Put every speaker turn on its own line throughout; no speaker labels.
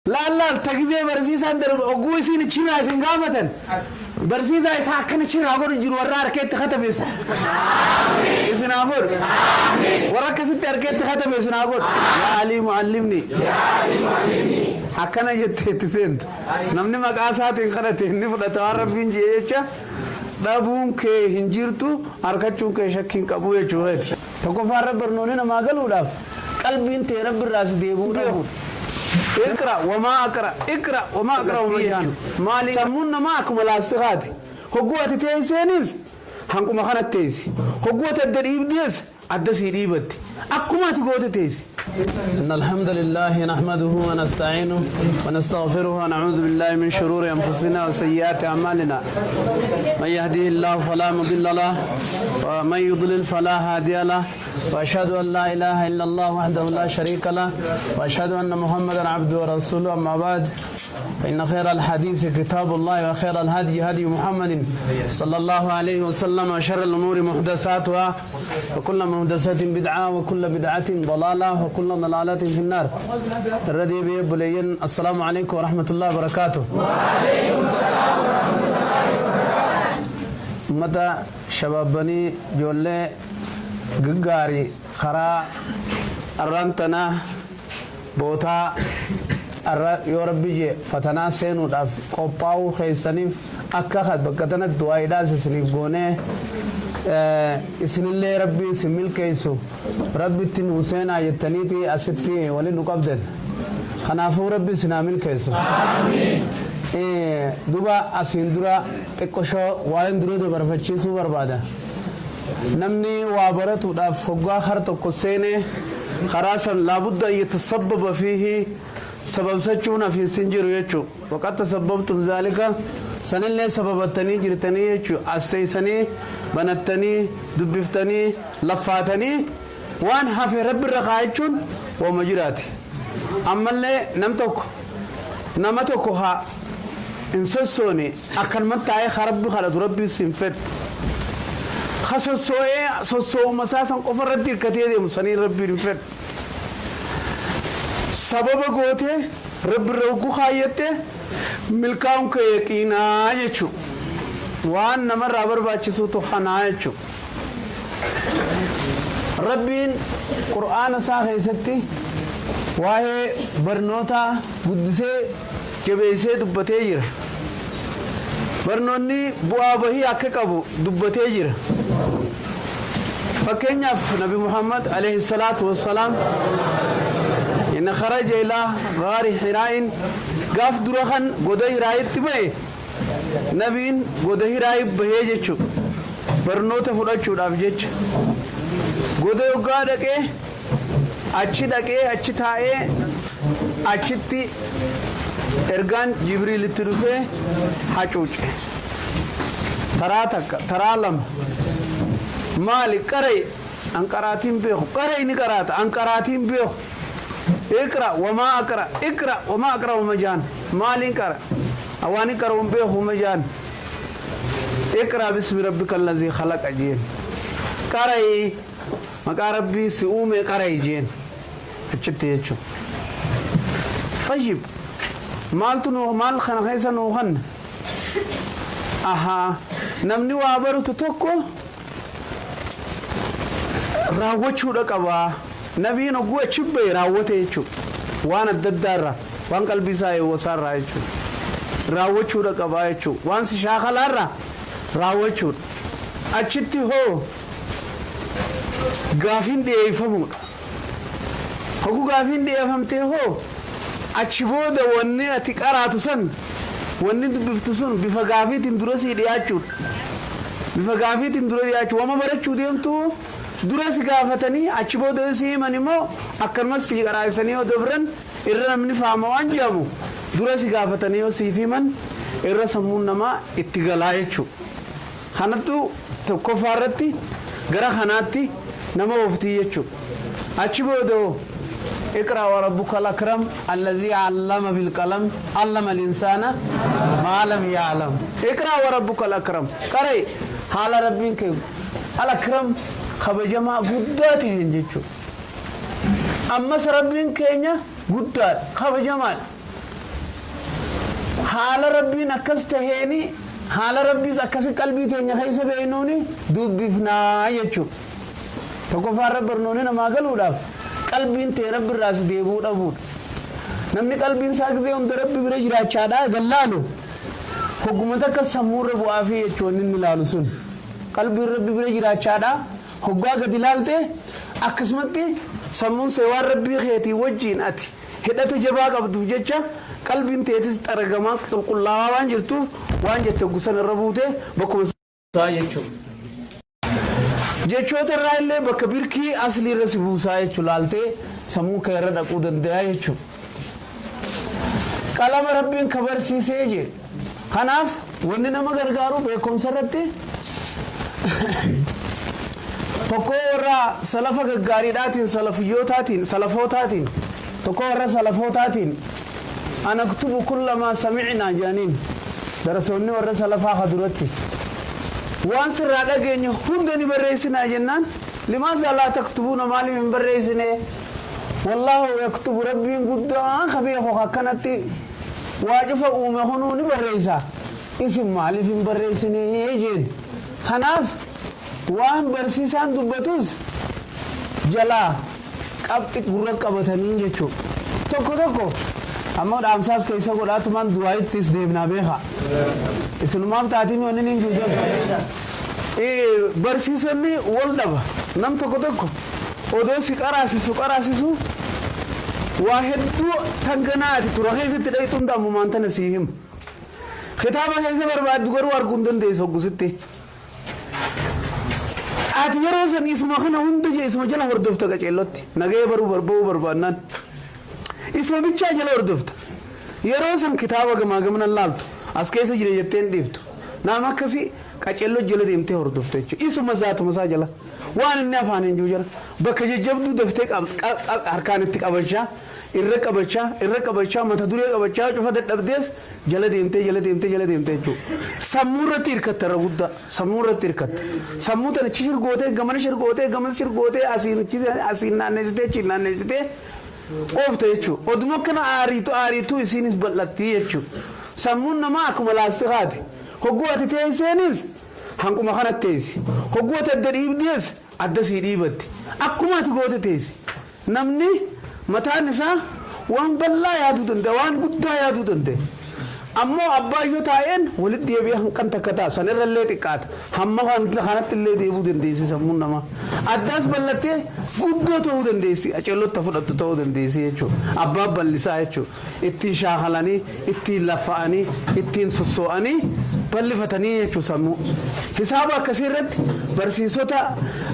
Laal laal ta gizee barsiisaan darbe ogguu isiin chimaa isin gaafatan barsiisaa isaa akkana chimaa godhu jiru warra harkeetti katabe isin haa godhu. Warra akkasitti harkeetti katabe isin haa godhu. Yaa Alii muallimni. Akkana jettee itti seentu. Namni maqaa isaatiin kadhate inni fudhata waan Rabbiin ji'e jecha dhabuun kee hin jirtu, harkachuun kee shakkii hin qabu jechuu keeti. Tokkoffaa irra barnoonni namaa galuudhaaf qalbiin tee Rabbi irraa si deebi'uu dhabuudha. Iqra wamaa aqra iqra wamaa aqra wama jaan maali sammuun namaa akkuma laastikaati. Hogguu ati teesseenis hanquma kanatti teessi. Hogguu ati adda dhiibdees adda sii dhiibatti. Akkuma ati goote teessi.
إن الحمد لله نحمده ونستعينه ونستغفره ونعوذ بالله من شرور أنفسنا وسيئات أعمالنا، من يهديه الله فلا مضل له ومن يضلل فلا هادي له، وأشهد أن لا إله إلا الله وحده لا شريك له، وأشهد أن محمدا عبده ورسوله. أما بعد، فإن خير الحديث كتاب الله، وخير الهدي هدي محمد صلى الله عليه وسلم، وشر الأمور محدثاتها، وكل محدثة بدعة، وكل بدعة ضلالة، وكل ضلالة في النار. الردي بلين، السلام عليكم ورحمة الله وبركاته. وعليكم السلام ورحمة الله وبركاته. متى شبابني جولي gaggaarii karaa arraan tana bootaa arra yoo Rabbi jee fatanaa seenuudhaaf qophaa'uu keessaniif akka bakka tanatti du'aayiidhaas isiniif goonee, isinillee Rabbi isin milkeessu, Rabbitti nuu seenaa jettaniiti asitti waliin nu qabdan. Kanaafuu Rabbi isin haa milkeessu. Duba asiin dura xiqqoshoo waa'een dura dabarfachiisuu barbaada. Namni waa baratuudhaaf hoggaa har tokko seenee karaa san laabudda an yatasabbaba fiihi, sababsachuun hafiinsin jiru jechuu. Waqad tasabbabtum zaalika, sanillee sababattanii jirtanii jechuu. As teeysanii banattanii dubbiftanii laffaatanii waan hafe Rabbi irra kaayachuun wauma jiraati. Ammallee nam tokko nama tokko haa hin sossoone, akkanuma taa'ee ka Rabbi kadhatu Rabbi hin fedhu. Ka sossoo'ee sossoo'uma isaa san qofa irratti hirkatee deemu saniin Rabbiin hin fedhu. Sababa gootee Rabbi irra hogguu kaayyatte milkaa'uun kee yaqiinaa jechuu. Waan namarraa barbaachisuutu kanaa jechuu. Rabbiin Qur'aana isaa keessatti waa'ee barnootaa guddisee jabeessee dubbatee jira. Barnoonni bu'aa bahii akka qabu dubbatee jira. Fakkeenyaaf, Nabi Muhammad alayhi salaatu wassalaam inni kharaja ilaa gaari Hiraa'in, gaaf dura kan goda Hiraa'itti bahe, nabiin goda Hiraa'i bahee jechuudha. Barnoota fudhachuudhaaf jecha. Goda yoggaa dhaqee, achi dhaqee achi taa'ee, achitti ergaan Jibriilitti dhufee hacuuce. Taraa takka, taraa lama. Maali qarai? An qaraatiin beeku. Qarai ni qaraata. An qaraatiin beeku. Iqra wamaa aqra iqra wamaa aqra wama jaan. Maaliin qara? Waan hin qara'u hin beeku wama jaan. Iqra bismi rabbika allazii khalaqa jeen. Qarai, maqaa Rabbii si uume qarai jeen. Achitti jechuudha. Tayyib, maaltu nu maal kana keessa nuu kanna? Ahaa, namni waa baratu tokko raawwachuudha qaba. Nabiin hogguu achi bahe raawwate jechuudha. Waan adda addaa irraa, waan qalbii isaa eewwasaa irraa jechuudha. Raawwachuudha qaba jechuudha. Waan si shaakalaa irraa raawwachuudha. Achitti hoo gaafiin dhiyeeffamuudha. Hogguu gaafiin dhiyeeffamtee hoo achi booda wanni ati qaraatu san, wanni dubbiftu sun bifa gaafiitiin dura sii dhiyaachuudha. Bifa gaafiitiin dura dhiyaachuu, wama barachuu deemtu dura si gaafatanii achi booda yoo si himan immoo akkanumas si qaraasanii yoo dabran irra namni faama waan jedhamu, dura si gaafatanii yoo siif himan irra sammuun namaa itti galaa jechuudha. Kanattu tokkoffaa irratti gara kanaatti nama ooftii jechuudha. Achi booda hoo iqra wa rabbuka al-akram allazii allama bil-qalam allama al-insaana maa lam ya'lam. Iqra wa rabbuka al-akram, qarai haala Rabbiin kee al-akram kabajamaa guddaa ta'een jechuudha. Ammas Rabbiin keenya guddaadha, kabajamaadha.
Haala Rabbiin akkas taheeni, haala Rabbiis akkasi qalbii teenya keessa beeynuuni dubbifnaa jechuudha. Tokkoffaa irra barnoonni namaa galuudhaaf qalbiin tee Rabbi irraa si deebi'uu dhabuudha. Namni qalbiin isaa gizee hunda Rabbi bira jiraachaadhaa gallaalu hogguma takka sammuu irra bu'aafii jechuun wanni inni laalu sun. Qalbiin Rabbi bira jiraachaadhaa hoggaa gadi laalte akkasumatti sammuun see waan Rabbii keetii wajjiin ati hidhata jabaa qabduuf jecha qalbiin teetis xaragamaa qulqullaawaa waan jirtuuf waan jette hoggu sana irra buute bakkuma buusaa jechuudha. Jechoota irraa illee bakka birkii aslii irra si buusaa jechuudha. Laaltee sammuu kee irra dhaquu danda'a jechuudha. Qalama Rabbiin ka barsiisee jee. Kanaaf wanni nama gargaaru beekumsa irratti tokkoo warra salafa gaggaariidhaatiin, salafiyyootaatiin, salafootaatiin, tokkoo warra salafootaatiin anaktubu kullamaa sami'naa jedhaniin darasoonni warra salafaa ka duratti waan sirraa dhageenye hunda ni barreessinaa jennaan, limaazaa laa taktubuuna, maaliif hin barreessine? Wallaahu yaktubu, Rabbiin guddaan ka beeku ka akkanatti waa cufa uume kunuu ni barreessa, isin maaliif hin barreessine jeen. Kanaaf waan barsiisaan dubbatus jalaa qabxi gurra qabataniin jechuudha. Tokko tokko ammoo dhaamsaas keessa godhaatumaan du'aayittis deemnaa beekaa. Isinumaaf taatii mi wanni niin juutan. Barsiisonni wal dhaba. Nam tokko tokko odoo si qaraasisu qaraasisu waa hedduu tanganaa ati tura keessatti dhayxu hunda ammumaan tana sii hima. Kitaaba keessa barbaaddu garuu arguu hin dandeessu hoggusitti. Ati yeroo san isuma kana hunda isuma jala hordofta qaceellotti. Nagaya baruu barba'uu barbaannaan. Isuma bichaa jala hordofta. Yeroo san kitaaba gamaa gamanan laaltu. As keessa jira jettee hin dhiiftu. Nama akkasii qaceelloo jala deemtee hordofta jechuudha. Isuma zaatuma isaa jala. Waan inni afaaniin jiru jala. Bakka jajjabduu daftee harkaan itti qabachaa, irra qabachaa, irra qabachaa, mata duree qabachaa cufa dadhabdees jala deemtee jala deemtee jala deemtee jechuudha. Sammuu irratti hirkatta irra guddaa. Sammuu irratti hirkatta. Sammuu tana achi shirgootee, gamana shirgootee, gamas shirgootee, asiin asiin naanneessitee, achiin naanneessitee oofta jechuudha. Oduma akkana aariitu aariitu isiinis bal'atti jechuudha. Sammuun namaa akkuma laastikaati. Hogguu ati teesseenis hanquma kanatti teessi. Hogguu ati adda dhiibdees adda sii dhiibatti. Akkuma ati goote teessi. Namni mataan isaa waan bal'aa yaaduu danda'a, waan guddaa yaaduu danda'a. Ammoo abbaan yoo taa'een walitti deebi'ee hanqan takka ta'a. Sanirra illee xiqqaata. Hamma kanatti illee deebi'uu dandeessi sammuun namaa. Addaas bal'attee guddoo ta'uu dandeessi. Acellotta fudhattu ta'uu dandeessi jechuudha. Abbaan bal'isaa jechuudha. Ittiin shaakalanii, ittiin laffa'anii, ittiin sossoo'anii bal'ifatanii jechuudha sammuu. Hisaaba akkasii irratti barsiisota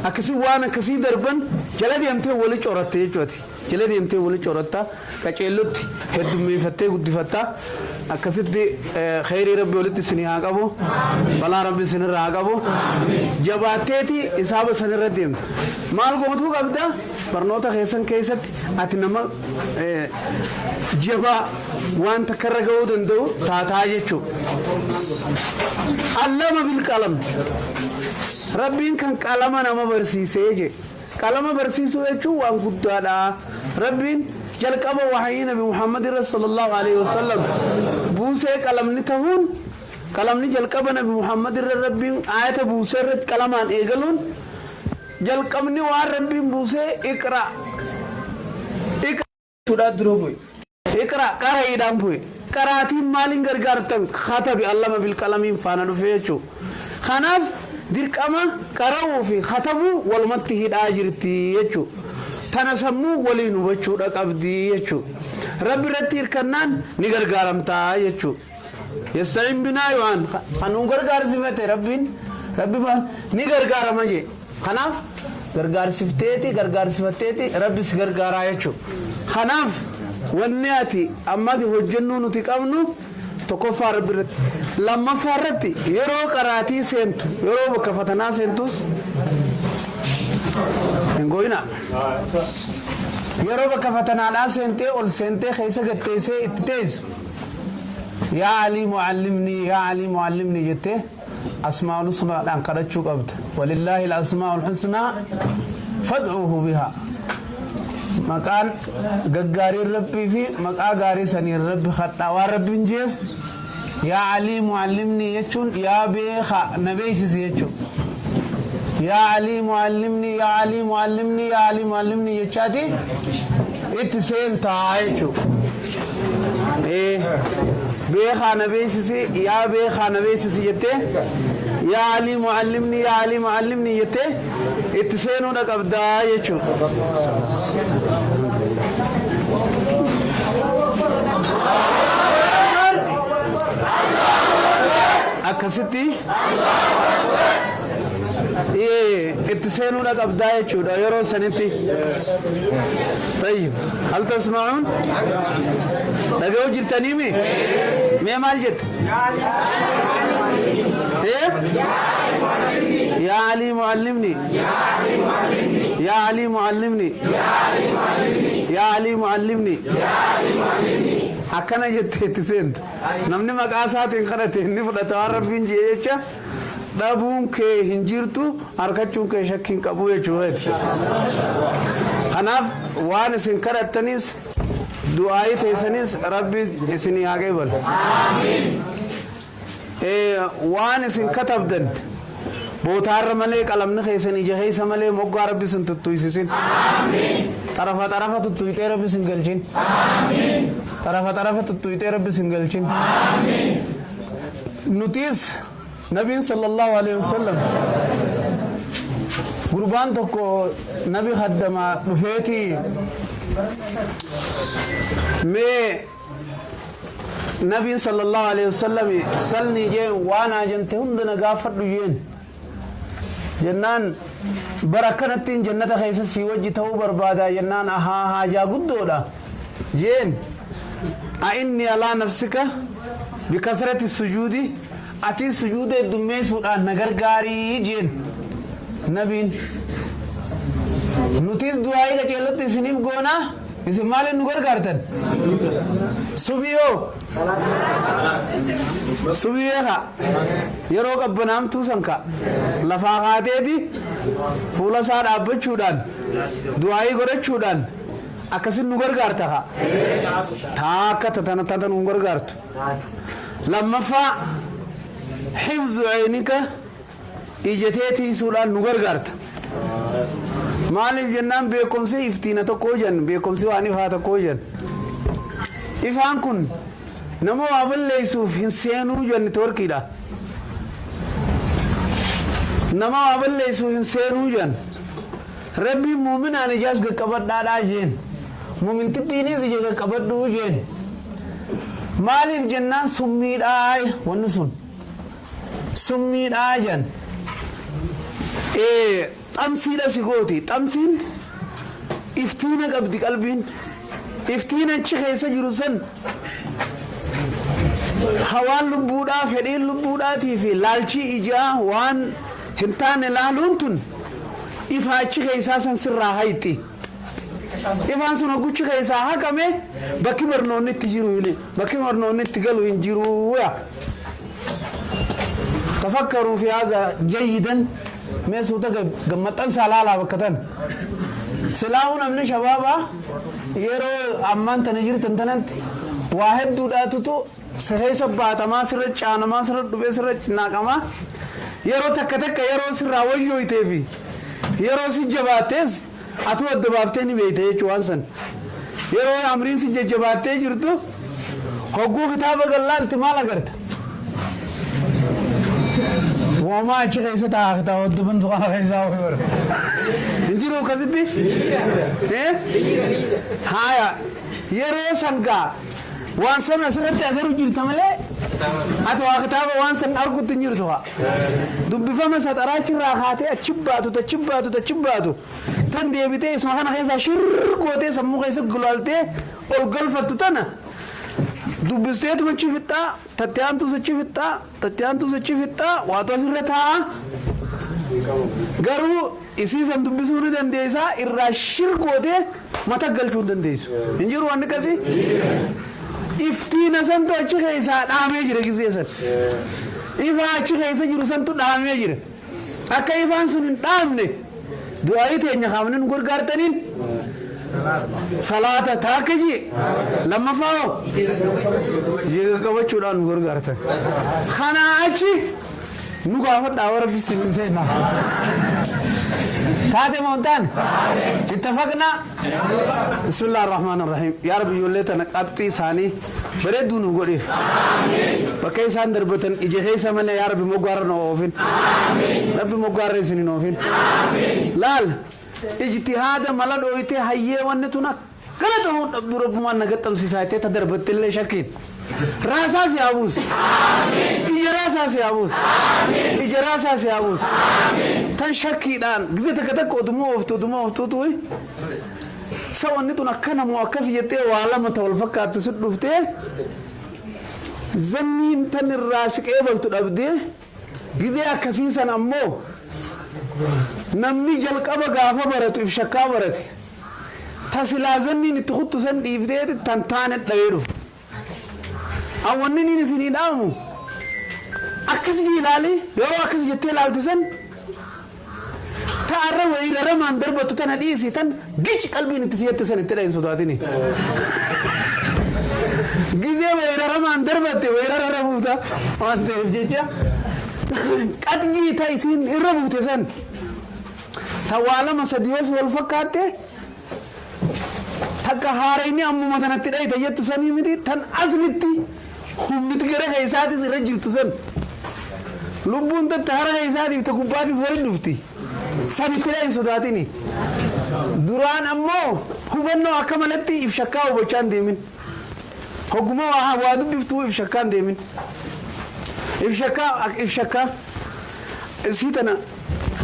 akkasii waan akkasii darban jala deemtee wali coratte jechuudha. Jala deemtee wali coratta, qaceellotti heddummeeffattee guddifatta. Akkasitti kheyrii Rabbi walitti isinii haa qabu. Balaa Rabbi isinirraa haa qabu. Jabaatteeti hisaaba sanirra deemta. Maal gootuu qabda? Barnoota keessan keessatti ati nama jabaa waan takka irra ga'uu danda'u taataa jechuudha. Allama bil qalam. Rabbiin kan qalama nama barsiisee je. Qalama barsiisuu jechuun waan guddaadha. Rabbiin jalqaba wahayii Nabi Muhammad irra sallallahu alaihi wasallam buusee qalamni tahuun, qalamni jalqaba Nabi Muhammad irra Rabbiin aayata buusee irratti qalamaan eegaluun, jalqabni waan Rabbiin buusee iqra iqra jechuudhaa dura bu'e. Iqra qara'iidhaan bu'e. Qaraatiin maaliin gargaartan? Katabi allama bilqalamiin faana dhufe jechuudha. Kanaaf dirqama qara'uu fi katabuu walumatti hidhaa jirti jechuudha. Tana sammuu waliin hubachuudha qabdi jechuudha. Rabbi irratti hirkannaan ni gargaaramtaa jechuudha. Yasta'in binaa yo'aan kan nu gargaarsifate Rabbiin, Rabbi ni gargaarama jee. Kanaaf gargaarsifteeti, gargaarsifatteeti Rabbi si gargaaraa jechuudha. Kanaaf wanni ati ammati hojjennuu nuti qabnu tokkoffaa Rabbi irratti. Lammaffaa irratti yeroo qaraatii seentu, yeroo bakka fatanaa seentus hin gooyinaa. Yeroo bakka fatanaadhaa seentee ol seentee keessa gatteessee itti teessu, yaa Aliimu allimnii, yaa Aliimu allimnii jettee asmaa'ul husnaadhaan kadhachuu qabda. Walillaahi al-asmaa'ul husnaa fad'uuhu bihaa. Maqaan gaggaariin Rabbii fi maqaa gaarii saniin Rabbi kadhaa waan Rabbiin jeef. Yaa Aliimu allimnii jechuun yaa beekaa na beeksisi jechuudha. Yaa Aliimu allimnii, yaa Aliimu allimnii, yaa Aliimu allimnii jechaati itti seentaa jechuudha. Beekaa na beeksisi, yaa beekaa na beeksisi jettee yaa Aliimu allimnii, yaa Aliimu allimnii jettee itti seenuudha qabdaa jechuudha. Akkasitti itti seenuudha qabdaa jechuudha yeroo sanitti. Tayyib. Hal tasma'uun? Dhaga'uu jirtaniimi? Mee maal jette? Yaa Alii muallimni. Yaa Alii muallimni. Yaa Alii muallimni. Akkana jettee itti seentu. Namni maqaa isaatiin kadhate inni fudhata waan Rabbiin ji'e jecha dhabuun kee hin jirtu, argachuun kee shakkii hin qabu jechuudha. Kanaaf waan isin kadhattanis du'aayii teessanis Rabbi isinii haa qeebalu. Waan isin katabdan bootaarra malee, qalamni keessan ija keessa malee moggaa Rabbi isin tuttuysisin. Xarafa xarafa tuttuyxee Rabbi isin galchin. Xarafa xarafa tuttuyxee Rabbi isin galchin. Nutis Nabiin sallallahu alaihi wasallam, gurbaan tokko nabi khaddamaa dhufeeti, mee Nabiin sallallahu alaihi wasallam salnii jeen, waan haajamte hunda na gaafadhu jeen. Jennaan, bara akkanattiin jannata keessa sii wajji ta'uu barbaadaa jennaan, ahaa, haajaa guddoodha jeen. A'inni alaa nafsika bikasrati sujuudi, ati sujuuda heddummeessuudhaan na gargaarii jeen nabiin. Nutis du'aayii qaceellotti isiniif goonaa, isin maaliin nu gargaartan? Subiyoo subiyee ka yeroo qabbanaamtuu san ka lafaa kaateeti fuula isaa dhaabbachuudhaan du'aayii godhachuudhaan akkasin nu gargaarta ka taakka tana tana nu gargaartu. Lammaffaa, hifzu aynika, ija tee tiisuudhaan nu gargaarta. Maaliif jennaan, beekumsi iftiina tokko jan, beekumsi waan ifaa tokko jan. Ifaan kun nama waa balleessuuf hin seenuu jan, toorkiidha. Nama waa balleessuuf hin seenuu jan. Rabbiin muuminaan ijaas qaqqabadhaadhaa jeen. Muumintittiinis ija qaqqabadhuu jeen. Maaliif jennaan, summiidhaa wanni sun. Summiidhaa jan. Xamsiidha si gooti. Xamsiin iftiina qabdi qalbiin. Iftiin achi keessa jiru san hawaan lubbuudhaa, fedhiin lubbuudhaatii fi laalchii ijaa waan hin taane laaluun tun ifa achi keessaa san sirraa hayxi. Ifaan sun hogguchi keessaa haqame, bakki barnoonni itti jiru, bakki barnoonni itti galu hin jiru. Yaa. Tafakkaruu fi haza jayyidan, mee suuta gammaxxansaa laalaa bakka tan. Silaahuu namni shabaabaa yeroo ammaan tana jirtan tanatti waa hedduudhaatutu si keessa baatamaa, sirra caanamaa, sirra dhufee, sirra naaqamaa. Yeroo takka takka yeroo sirraa wayyooytee fi yeroo si jabaattees atuu adda baaftee ni beekta jechuu waan san. Yeroo amriin si jajjabaattee jirtu hogguu kitaaba gallaalti maal agarta? Waamaa achi keessa taa'aa kitaaba dubbantu kana keessaa ofii bara. Hin jiru akkasitti? Haaya, yeroo san gaa waan sana asirratti agaru jirta malee ati waa kitaaba waan san argutti hin jirtu haa. Dubbifama saxaraa achirraa kaatee achi baatu, tachi baatu, tachi baatu tan deebitee isuma kana keessaa shirr gootee sammuu keessa gulaaltee ol galfattu tana dubbisteetuma achi fixxaa, tatti aantus achi fixxaa, tatti aantus achi fixxaa, waatu asirra taa'a. Garuu isii san dubbisuu ni dandeessaa, irraa shir gootee mata galchuu hin dandeessu. Hin jiru wanni akkasii? Iftiina santu achi keessaa dhaamee jira gisee san. Ifaa achi keessa jiru santu dhaamee jira. Akka ifaan sun hin dhaamne du'aayii teenya kaamne nu gargaartaniin salaata taakka jee. Lammaffaa hoo? Ija qabachuudhaan nu gargaartan. Kanaa achi nu gaafadhaa warra rabbi isin seenaa. Taate moo hin taane? Ittafaqnaa? Bismillah ar-Rahmaan ar-Rahiim. Yaa Rabbi, ijoollee tana qabxii isaanii bareedduu nu godhiif. Bakka isaan darbatan ija keessa malee, yaa Rabbi, moggaarra nu oofin. Rabbi moggaarra isin hin oofin. Laal, ijtihaada mala dhooytee hayyee wanni tun akkana ta'uu dhabdu, Rabbumaan na gaxxamsiisaa jettee ta darbatte illee shakkiin. Raasaa si haa buusu. Ija raasaa si haa buusu. Ija raasaa si haa buusu. Tan shakkiidhaan gizee takka takka oduma ooftu oduma ooftuutu sa wanni tun akkana moo akkasi jettee waa lama ta wal fakkaattu si dhuftee, zanniin tan irraa si qeebaltu dhabdee, gizee akkasii san ammoo namni jalqaba gaafa baratu if shakkaa barate. Ta silaa zanniin itti kuttu san dhiifteeti tan taane dhawee dhufu. Awwanni niin isinii dhaamu, akkas jii ilaali. Yeroo akkas jettee ilaalte san, ta'arra weeyraramaan darbattu tana dhiisi, tan gici qalbiin itti si jette san itti dhahin, sodaatini. Gizee weeyraramaan darbatte weeyrararra buuta waan ta'eef jecha, qaxjii ta isiin irra buute san, ta waa lama sadi yoos wal fakkaatte, takka haarayni ammuma tanatti dhayta jettu sanii miti, tan aslitti humniti gara keessaatis irra jirtu san, lubbuun tatta hara keessaatiif ta gubbaatis walitti dhufti sanitti dhayin, sodaatini. Duraan ammoo hubannoo akka malatti if shakkaa hubachaa hin deemin. Hogguma waa waa dubbiftuu if shakkaa hin deemin. If shakkaa, if shakkaa isii tana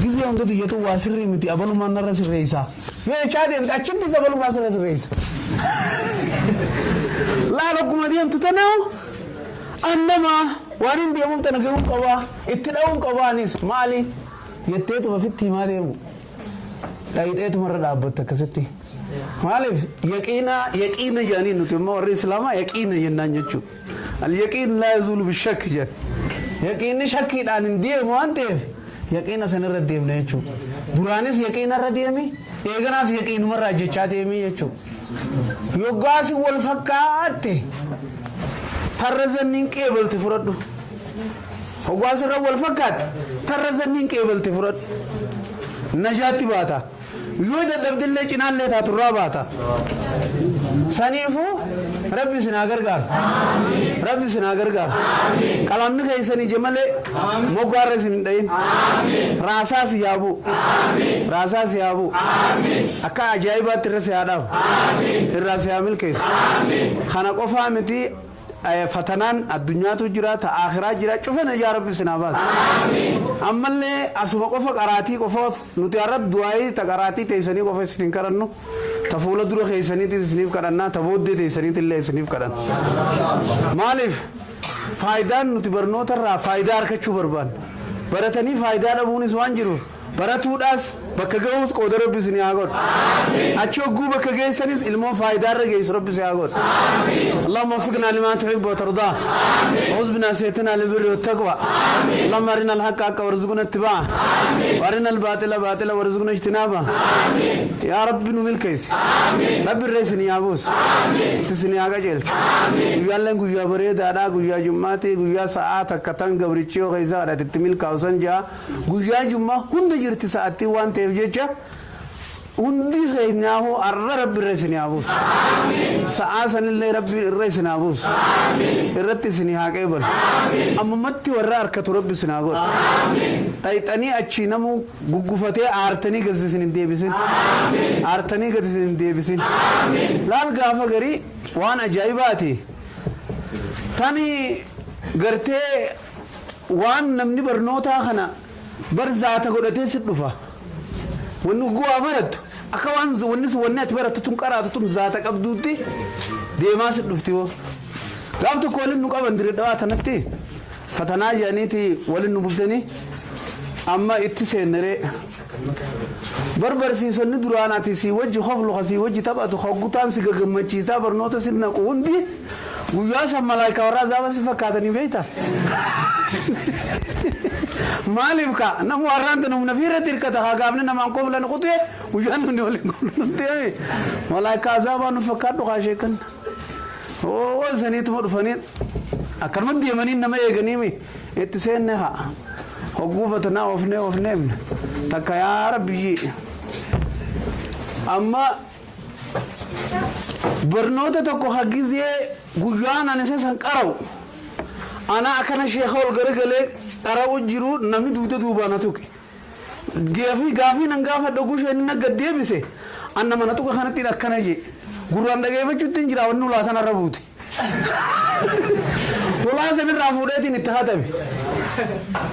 gizee hunda tiyyatu waa sirrii miti, abalumaan narra sirreessa yoo jechaa deemte, achittis abalumaa sirra sirreessa. Laal, hogguma deemtu tanaa annama waan hin deemuuf tana gahuu qabaa, itti dha'uun qabaa, anis maali jetteetuma fitti himaa deemu, dhayixeetuma irra dhaabbatte akkasitti. Maaliif? Yaqiina, yaqiina jedhanii, nuti immoo warri Islaamaa yaqiina jennaan jechuudha. Al-yaqiin laa yazuulu bishakk jedhan. Yaqiinni shakkiidhaan hin deemu waan ta'eef, yaqiina sanirra deemna jechuudha. Duraanis yaqiina irra deemi, eeganaas yaqiinumarraa jechaa deemi jechuudha. Yoggaasi wal fakkaatte, tarra zanniin qeebalte fudhadhu. Hoggaas irra wal fakkaatte, tarra zanniin qeebalte fudhadhu. Najaatti baata. Yoo dadhabdillee cinaallee taaturraa baata. Saniifuu Rabbi isin haa gargaaru. Rabbi isin haa gargaaru. Qalamni keessan ija malee moggaarra isin hin dhayin. Raasaa si haa bu'u. Raasaa si haa bu'u. Akka ajaa'ibaatti irra si haa dhaabu. Irraa si haa milkeessu. Kana qofaa miti, fatanaan addunyaatu jira, ta akhiraa jira, cufa najaa Rabbi isin haa baasu. Ammallee asuma qofa qaraatii qofaaf nuti har'a du'aayii ta qaraatii teessanii qofa isin hin kadhannu, ta fuula dura keessaniitis isiniif kadhannaa, ta booddee teessaniitillee isiniif kadhanna. Maaliif? Faayidaan nuti barnoota irraa faayidaa argachuu barbaanna. Baratanii faayidaa dhabuunis waan jiruuf, baratuudhaas bakka gahuus qooda Rabbi isin haa godhu. Achi hogguu bakka geessanis ilmoo faayidaa irra geessu Rabbi isin haa godhu. اللهم وفقنا لما تحب وترضى وخذ بناصيتنا للبر والتقوى. اللهم أرنا الحق حقا وارزقنا اتباعه وأرنا الباطل باطلا وارزقنا اجتنابه. يا رب nu milkeessi. Rabbi irra isin haa buusu. Itti isin haa qajeelchu. Guyyaalleen guyyaa bareedaadha. Guyyaa jummaati. Guyyaa sa'aa takka tan gabrichi yoo keessa kadhate itti milkaa'u san ja'a. Guyyaa jummaa hunda jirti sa'attii waan ta'eef jecha, hundi keenyaafuu har'a Rabbi irra isin haa buusu. Sa'aa sanillee Rabbi irra isin haa buusu. Irratti isin haa qeebalu. Ammumatti warra harkatu Rabbi isin haa godhu. Dhayxanii achii namuu guggufatee aartanii gadi isin hin deebisin. Aartanii gadi isin hin deebisin. Laal, gaafa garii waan ajaa'ibaati. Tani gartee waan namni barnootaa kana bar zaata godhatee si dhufa. Wanni guwaa barattu akka waan wanni sun, wanni ati barattu tun, qaraatu tun zaata qabduutti deemaa si dhufti hoo. Gaaf tokko waliin nu qaban dire dhawaa tanatti fatanaa jedhaniiti waliin nu bultanii amma itti seenneree. Bar barsiisonni duraan ati si wajji koflu, ka si wajji taphatu, ka gutaan si gagammachiisaa barnoota si naqu hundi guyyaa san malaayikaa warra azaaba si fakkaatanii beekta. Maaliif ka namu har'aan tana humna fi irratti hirkata, haa gaafni namaan koflan kutee guyyaan namni waliin koflan ta'e malaayikaa azaabaa nu fakkaadhu kaa sheekan. Oo, saniituma dhufanii Akkanuma deemanii nama eeganiimi itti seenne haa. Hogguu fatanaa oofnee oofnee takka yaa rabbi amma barnoota tokko hagizee guyyaan ani isa san qara'u ana akkana sheeka ol garagalee qara'u jiru namni dugda duubaa na tuqe. Gaafii gaafii nan gaafadha gushee inni na gad deebise an nama na tuqa kanatti akkana jee gurraan dhageeffachuutti hin jira wanni ulaa sanarra buute. Ulaa sanirraa fuudheetiin itti hatabe.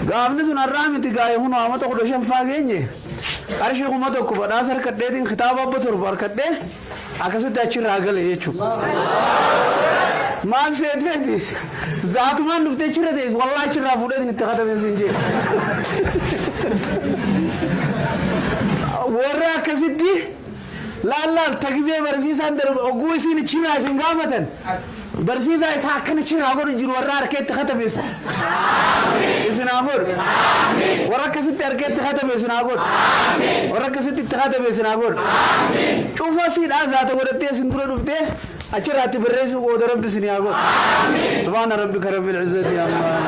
Gaafni sun har'aa miti gaa'e hunoo amata 15 faa geenye qarshii 1000 badhaasa harkadheetiin kitaaba abba 7 harkadhee akkasitti achirraa gale jechuudha. Maal seeteeti? Zaatumaan dhuftee achirra teessu wallaa achirraa fuudheetiin itti hatabe siin jee. Warra akkasitti laal laal tagizee barsiisaan darbe ogguu isiin chiraa isin gaafatan barsiisaa isaa akkana chiraa godhu jiru warra harkeetti katabe isin haa godhu. Warra akkasitti harkeetti katabe isin haa godhu. Warra akkasitti itti katabe isin haa godhu. Cufa siidhaa zaata godhattee isin dura dhuftee achirraatti barreessuu qooda rabbi isin haa godhu. Subhaana rabbika rabbil izzati ammaa.